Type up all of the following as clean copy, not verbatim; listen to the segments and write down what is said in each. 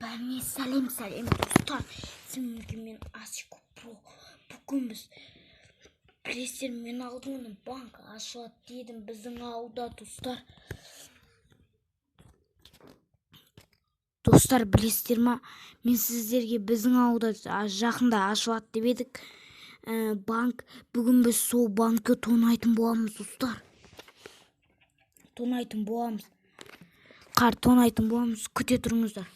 Бәріңе сәлем сәлем достар. Сіздермен мен Асико Про. Бүгін біз білесіздер, мен алдыңғы банк ашылады дедім біздің ауылда, достар. Достар, білесіздер ма, мен сіздерге біздің ауылда жақында ашылады деп едік. Банк. Бүгін біз сол банкті тонайтын боламыз, достар. Тонайтын боламыз. Қар тонайтын боламыз. Күте тұрыңыздар.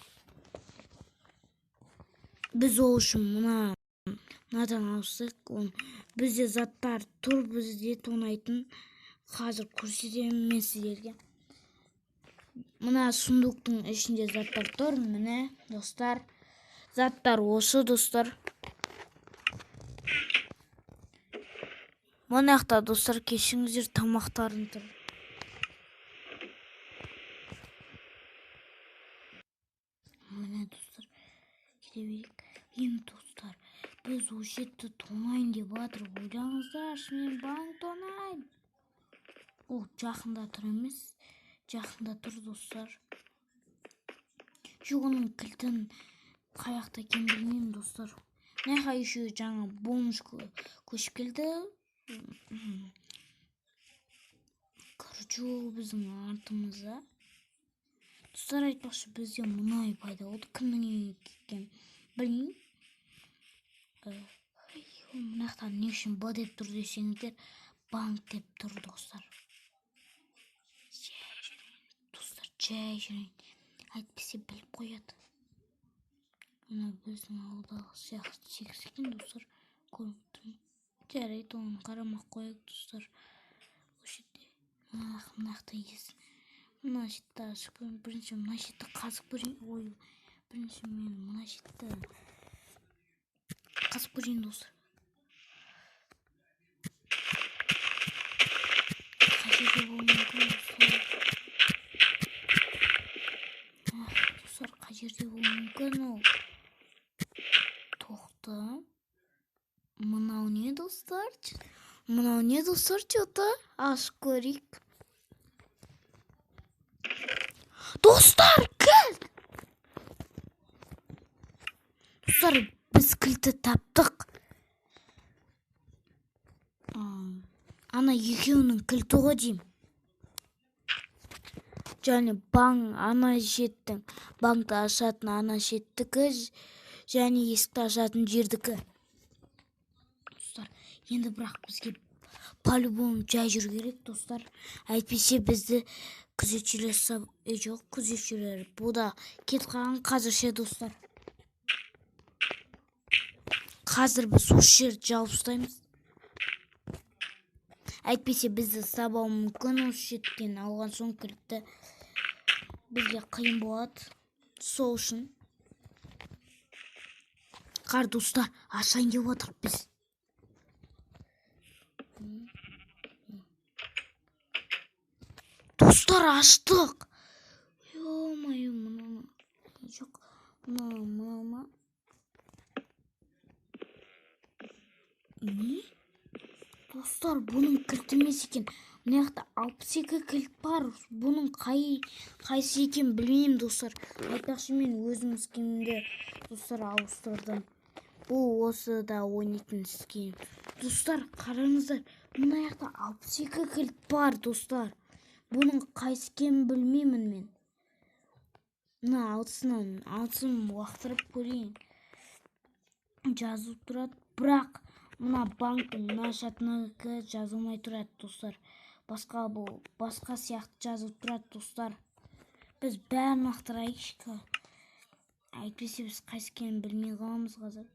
Біз ол үшін мынадан алсақ, бізде заттар тұр, бізде тонайтын. Қазір көрсетемін мен сіздерге. Мына сундуктың ішінде заттар тұр, міне, достар. Заттар осы, достар. Мына жақта, достар, кешіріңіздер, тамақтарым тұр. Міне, достар, келе берейік. Енді, достар, біз осы жерді тонайын деп жатыр. Ойлаңыздаршы, мен банк тонайын. Ол жақында тұр емес, жақында тұр, достар. Жоқ, оның кілтін қай жақта екенін білмеймін, достар. Мына жаққа еще жаңа бомж көшіп келді. Короче, ол біздің артымызда. Достар, айтпақшы, бізде мұнай пайда болды. Кімнің үйіне кеткенін білмеймін. Мына жақта не үшін Б деп тұр десеңіздер, банк деп тұр, достар. Жай жүрейін, достар, жай жүрейін. Әйтпесе біліп қояды. Мына біздің ауылдағы сияқты тегіс екен, достар. Көрініп тұр ма? Жарайды, оны қарамай ақ қояйық, достар. Осы жерде мына жақта ес. Мына шетті ашып көрейін. Бірінші мына шетті қазып көрейін. Ой, бірінші мен мына шетті қазып көрейін, достар. Қай жерде болуы мүмкін, достар? Ах, достар, қай жерде болуы мүмкін ол? Тоқта. Мынау не, достар? Мынау не, достар, чё-то? Ашып көрейік. Достар, кілт! Достар, біз кілтті таптық. Ана екеуінің кілті ғой деймін. Және банк ана шеттің, банкті ашатын ана шеттікі және есікті ашатын жердікі. Достар, енді бірақ бізге по-любому жай жүру керек, достар. Әйтпесе бізді күзетшілер жоқ, күзетшілер бұл да кетіп қалған қазірше, достар. Қазір біз осы жерді жауып тастаймыз. Әйтпесе бізді сабауы мүмкін, осы шеттен алған соң кілтті бізге қиын болады. Сол үшін қар, достар, ашайын деп отырмыз біз. Достар, аштық. Ё-моё, мынаны жоқ, мынау ма? Не? Достар, бұның кілті емес екен. Мына жақта 62 кілт бар. Бұның қайсы екенін білмеймін, достар. Айтпақшы, мен өзім скинімді, достар, ауыстырдым. Бұл осы да ойнайтын скин. Достар, қараңыздар, мына жақта 62 кілт бар, достар. Бұның қайсы екенін білмеймін мен. Мына алтысын лақтырып көрейін. Жазылып тұрады, бірақ мына банктың мына шатынікі жазылмай тұрады, достар. Басқа бұл, басқа сияқты жазылып тұрады, достар. Біз бәрін лақтырайықшы. Әйтпесе біз қайсы екенін білмей қаламыз қазір.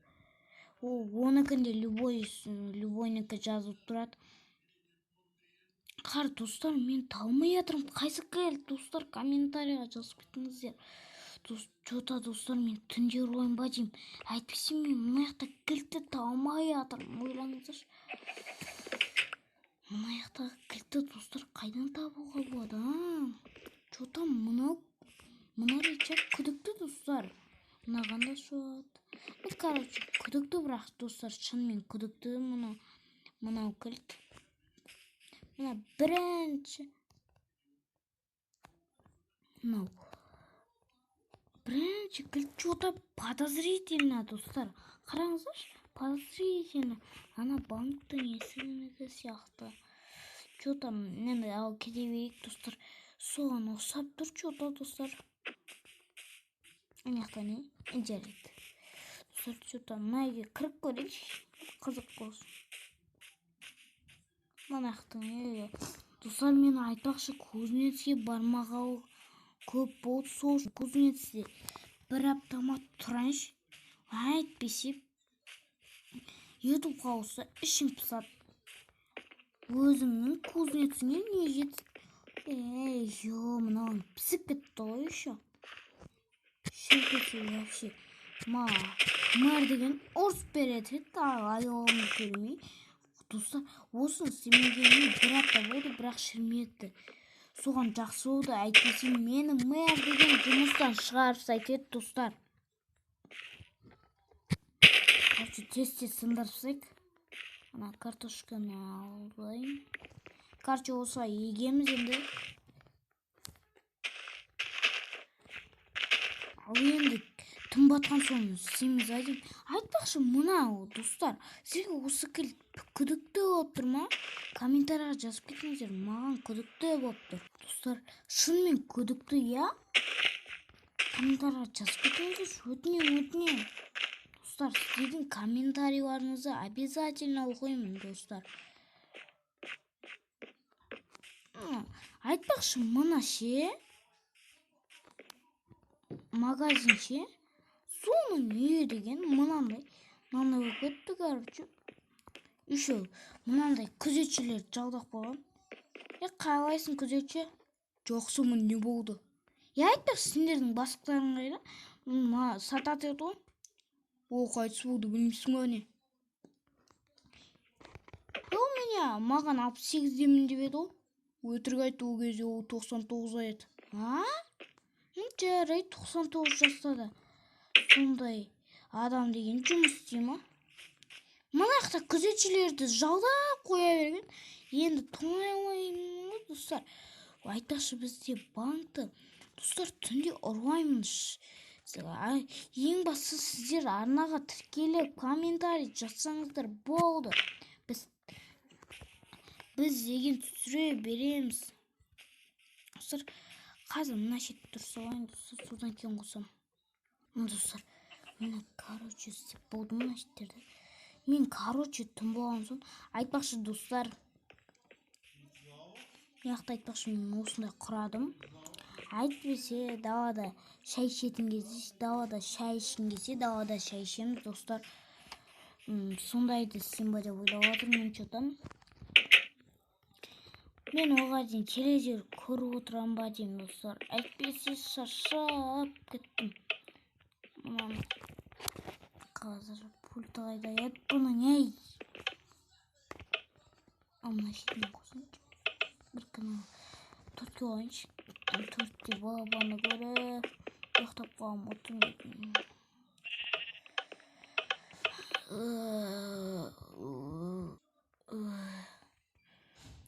Ол оныкінде любойнікі жазылып тұрады. Қар, достар, мен талмай жатырмын. Қайсы кіл, достар, комментарийға жазып кетіңіздер. Чё-то, достар, мен түнде ұрлайын ба деймін. Әйтпесе мен мына жақта кілтті талмай жатырмын. Ойлаңыздаршы. Мына жақтағы кілтті, достар, қайдан табуға болады, а? Чё-то мына рычаг күдікті, достар. Мынаған да соғады. Ну, короче, күдікті, бірақ, достар, шынымен күдікті мынау кілт. Мына бірінші. Мынау. Бірінші кілт что-то подозрительно, достар. Қараңыздаршы, подозрительно. Ана банктың есігінікі сияқты. Что-то енді ал кете берейік, достар. Соған ұқсап тұр что-то, достар. Ана жақта не? Жарайды. Достар, что-то мына үйге кіріп көрейікші. Қызық болсын. Мына жақтың үйі. Достар, мен айтпақшы, Кузнецке бармағалы көп болды, сол үшін Кузнецте бір аптама тұрайыншы. Әйтпесе Ютубқа ауысса ішің пысады. Өзіңнің кузнеціңе не жетсін? Ей, ё, мынауың пісіп кетті ғой еще. Шіріп кетсе вообще. Мэр деген ұрыс береді еді, айлығымды төлемей. Достар, осыны істемегеніме бір апта болды, бірақ шірімеді. Соған жақсы болды, әйтпесе мені мэр деген жұмыстан шығарып тастайтын еді, достар. Короче, тез-тез сындырып тастайық. Ана картошканы алайын. Короче, осылай егеміз енді. Ал енді түн батқан соң істейміз ай деймін. Айтпақшы, мынау, достар, сізге осы кілт күдікті болып тұр ма? Комментарийға жазып кетіңіздер, маған күдікті болып тұр. Достар, шынымен күдікті, иә? Комментарийға жазып кетіңіздерші, өтінемін, өтінемін. Достар, сіздердің комментарийлеріңізді обязательно оқимын, достар. Айтпақшы, мына ше? Магазин ше? Соның үйі деген мынандай. Мынандай болып кетті, короче. Еще мынандай күзетшілер жалдап қойған. Қалайсың, күзетші? Жақсымын, не болды? Айтпақшы, сендердің бастықтарың қайда? Сатады еді ғой. О, қайтыс болды, білмейсің ба не? Ол меня маған алпыс сегіздемін деп еді ғой. Өтірік айтты, ол кезде ол тоқсан тоғызда еді. А? Жарайды, тоқсан тоғыз жаста да сондай адам деген жұмыс істей ма? Мына жақта күзетшілерді жалдап қоя берген. Енді тоңай алмаймын ғой, достар. Айтпақшы, бізде банкті, достар, түнде ұрлаймын. Ең бастысы, сіздер арнаға тіркеліп, комментарий жазсаңыздар болды. Біз деген түсіре береміз. Достар, қазір мына шетті дұрыс алайын, достар, содан кейін қосамын. Достар, міне, короче, істеп болдым мына шеттерді. Мен, короче, түн болған соң, айтпақшы, достар, мына жақта айтпақшы, мен осындай құрадым. Әйтпесе, далада шай ішетін кезде, далада шай ішкім келсе, далада шай ішеміз, достар. Сондайды істеймін ба деп ойлап жатырмын мен чё-то. Мен оған дейін телевизор көріп отырамын ба деймін, достар. Әйтпесе шаршап кеттім. Мынаны қазір пульті қайда еді бұның, ей? Ал мына шетінен қосайыншы. Бір канал төртке қояйыншы. Төртте балабаны көріп ұйықтап қалғанмын, отырмын.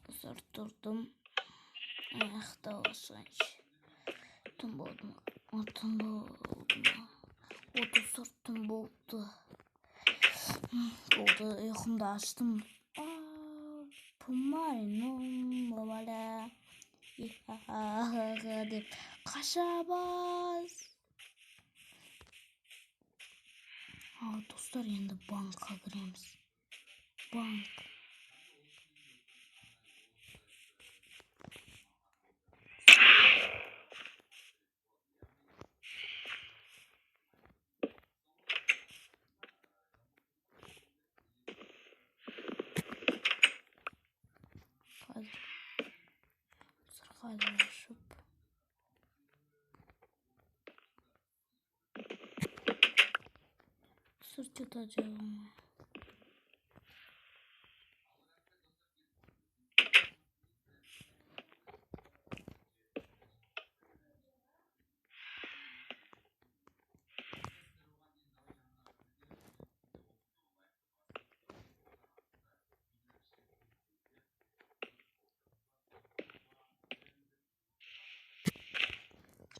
Достар, тұрдым. Аяқтап алсайыншы. Түн болды ма? Түн болды ма? О, достар, түн болды. Болды, ұйқымды аштым. Деп қашабыз. Ал, достар, енді банкқа кіреміз. Банк. Қазір ашып. Достар, что-то жазылмай.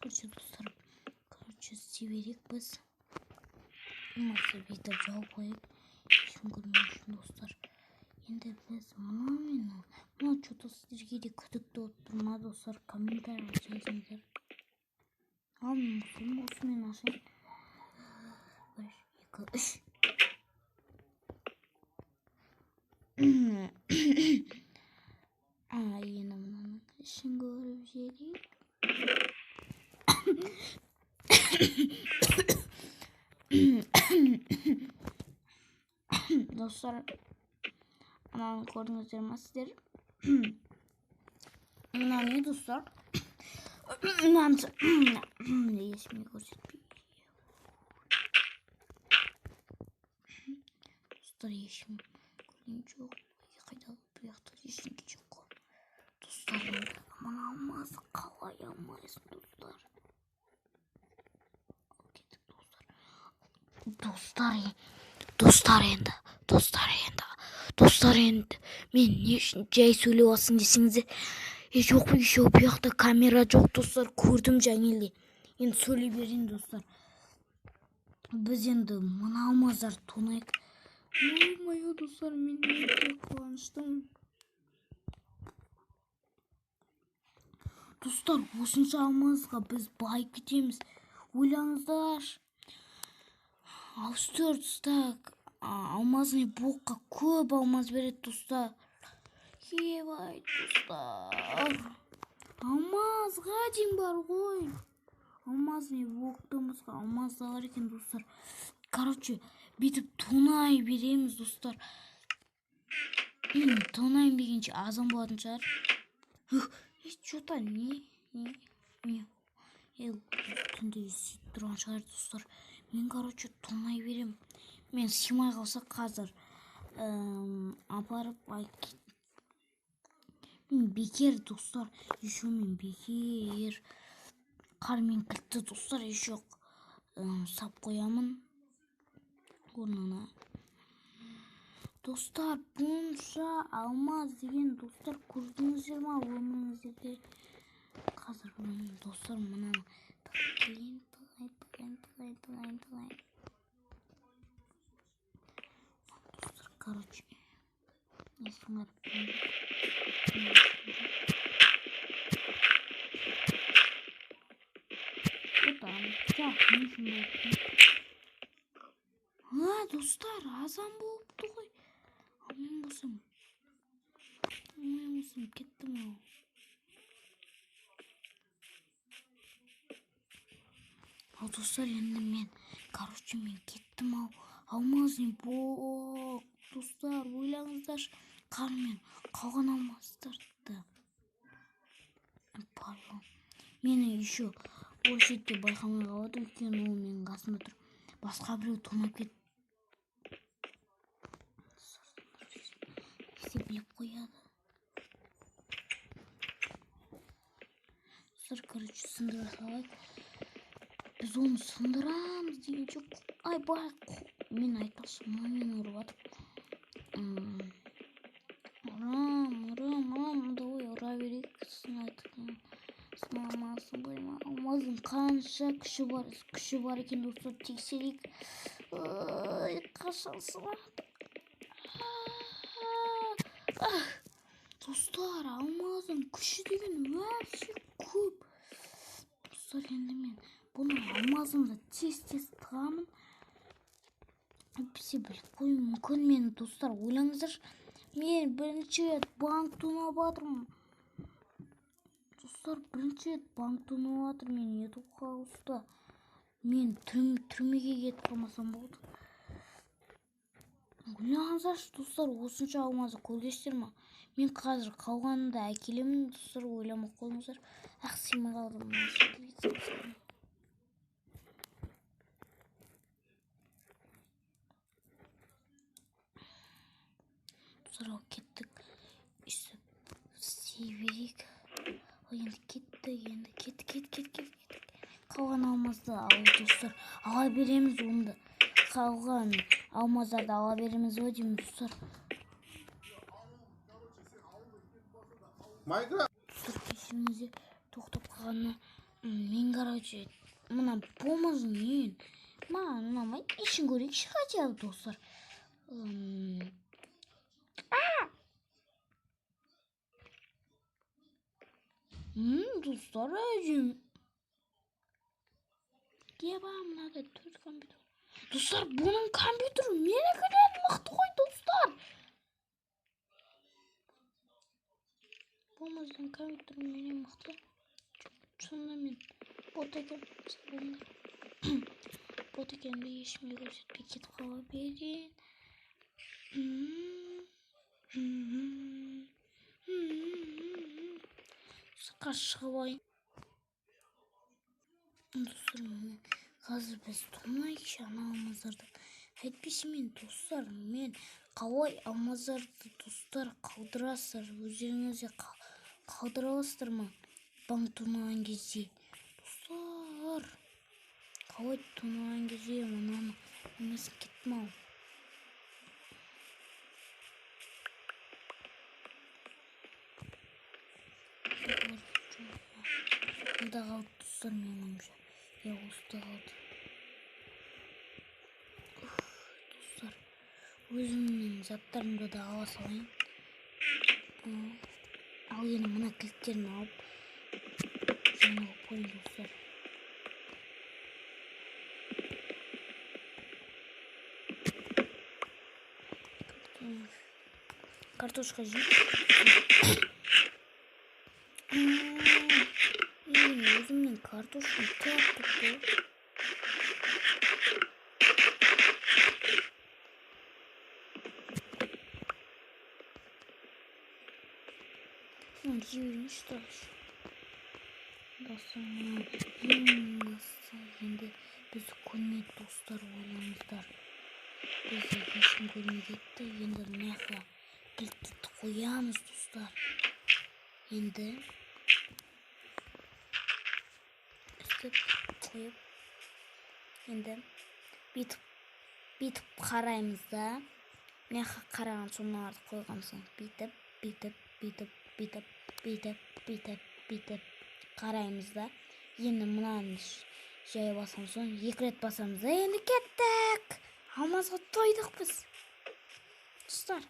Короче, достар, короче, істейміз. Кете берейік біз. Болмаса бүйтіп жауып қояйық. Ешкім көрмеу үшін, достар. Енді біз мынаумен, мынау что-то сіздерге де күдікті болып тұр ма, достар? Комментарийға жазыңыздар. Ал мен болсам осымен ашайын. 1, 2, 3. Енді мынаның ішін көріп жіберейік. Достар, мынаны көрдіңіздер ма сіздер? Мына не, достар? Мынаны ешкімге көрсетпей. Достар, ешкім көрген жоқ. Қайда, бұл жақта ештеңе жоқ қой. Достар, енді мына алмазды қалай алмайсың, достар? Кеттік, достар. Достар, достар енді, достар енді, достар енді, мен не үшін жай сөйлеп алсың десеңіздер, жоқ, еще бұл жақта камера жоқ, достар, көрдім жаңелде. Енді сөйлей берейін, достар. Біз енді мына алмаздарды тонайық. Ё-моё, достар, мен өте қуаныштымын. Достар, осынша алмазға біз байып кетеміз. Ойлаңыздаршы. 64 стак алмазный блокқа көп алмаз береді, достар. Ебай, достар. Алмазға дейін бар ғой. Алмазный блоктан басқа алмаз да бар екен, достар. Короче, бүйтіп тонай береміз, достар. Мен тонайын дегенше азан болатын шығар. Чё-то не, не, не. Түнде сөйтіп тұрған шығар, достар. Мен, короче, тонай берем. Мен сыймай қалса қазір, апарып мен бекер, достар, еще мен бекер қармен кілтті, достар, еще, сап қоямын орнына. Достар, бұнша алмаз деген, достар, көрдіңіздер ма өміріңіздерде? Қазір бұны, достар, мынаны тығайын, тығайын, тығайын, тығайын, тығайын, тығайын. Достар, короче, несін қарап. Не үшін болыпты? А, достар, азан болыпты ғой. Ал мен болсам кеттім ау. Ал, достар, енді мен, короче, мен кеттім ау. Алмазный блок, достар, ойлаңыздаршы, қармен қалған алмаздарды. Пардон. Мені еще осы жерде байқамай қалады, өйткені ол менің қасымда тұр. Басқа біреу тонап кетті. Біліп қояды. Достар, короче, сындыра салайық. Біз оны сындырамыз дегенше, айбай, мен айтпақшы, мына мені ұрып жатыр. Ұрам, ұрам, ұрам, давай ұра берейік. Сынамасын қойма. Алмаздың қанша күші бар екен, достар, тексерейік. Ой, қашан сынады? Достар, алмаздың күші деген вообще көп. Достар, енді мен бұны алмазымды тез-тез тығамын. Әйтпесе біліп қоюым мүмкін мені, достар, ойлаңыздаршы. Мен бірінші рет банк тонап жатырмын. Достар, бірінші рет банк тонап жатыр мен ютуб хауста. Мен түрмеге кетіп қалмасам болды. Ойлаңыздаршы, достар, осынша алмазды көрдіңіздер ма? Мен қазір қалғанын да әкелемін, достар, ойламай қойыңыздар. Ақ, сыймай қалдым. Достар, ал кеттік. Өйстіп істей берейік. Ал енді кетті, енді кет, кет, кет, кет, кет. Қалған алмазды ал, достар, ала береміз оны да. Қалған алмаздарды ала береміз ғой деймін, достар. Майнкрафт. Достар, кешіріңіздер, тоқтап қалғанына. Мен, короче, Мына бомжның үйін маған ұнамайды. Ішін көрейікші хотя бы, достар. Достар, әдемі. Еба, мынада 4 компьютер. Достар, бұның компьютері менікінен мықты ғой, достар. Бомждың компьютері менен мықты. Сонда мен бот екен. Бот екенімді ешкімге көрсетпей кетіп қала берейін. Сыртқа шығып алайын. Достар, міне қазір біз тонайықшы ана алмаздарды. Әйтпесе мен, достар, мен қалай алмаздарды, достар, қалдырасыздар? Өздеріңіз де қалдыра аласыздар ма? Банк тонаған кезде. Достар, қалай тонаған кезде мынаны немесін кеттім ау. Мында қалды, достар, менің ойымша. Я осында қалды. Достар, өзімнің заттарымды да ала салайын. Ал енді мына кілттерін алып, жаңа қойып қояйын, достар. Картошка жейік. Өзімнің картошкам тәп тұр. Мынаны жей берейінші, дальше. Достар, мына ең бастысы енді бізді көрмейді, достар, ойлаңыздар. Бізді ешкім көрмей кетті. Енді мына жаққа кілтті қоямыз, достар. Енді өстіп қойып, енді бүйтіп қараймыз да. Мына жаққа қараған соң мыналарды қойған соң бүйтіп, бүйтіп, бүйтіп, бүйтіп, бүйтіп, бүйтіп, бүйтіп қараймыз да. Енді мынаны жай басқан соң 2 рет басамыз да. Енді кеттік. Алмазға тойдық біз. Достар,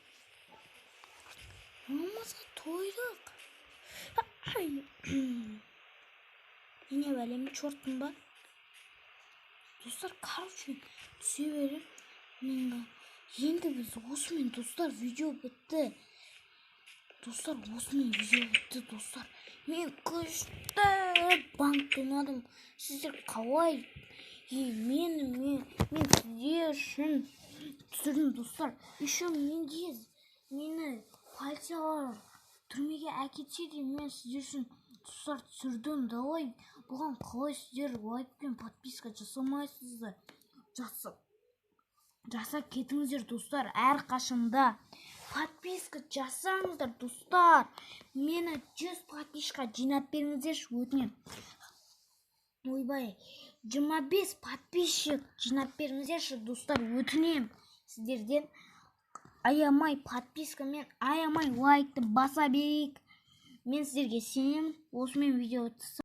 алмазға тойдық. Не бәлем, чортым ба? Достар, короче, түсе берем. Мен енді біз осымен, достар, видео бітті. Достар, осымен видео бітті, достар. Мен күшті банк тонадым. Сіздер қалай? Мен сіздер үшін түсірдім, достар. Еще мені полициялар түрмеге әкетсе де, мен сіздер үшін, достар, түсірдім. Давай, бұған қалай сіздер лайк пен подписка жасамайсыздар? Жаса кетіңіздер, достар, әрқашанда подписка жасаңыздар, достар. Мені 100 подписчикқа жинап беріңіздерші, өтінемін. Ойбай, 25 подписчик жинап беріңіздерші, достар, өтінемін сіздерден. Аямай подписка мен аямай лайкты баса берейік. Мен сіздерге сенемін. Осымен видео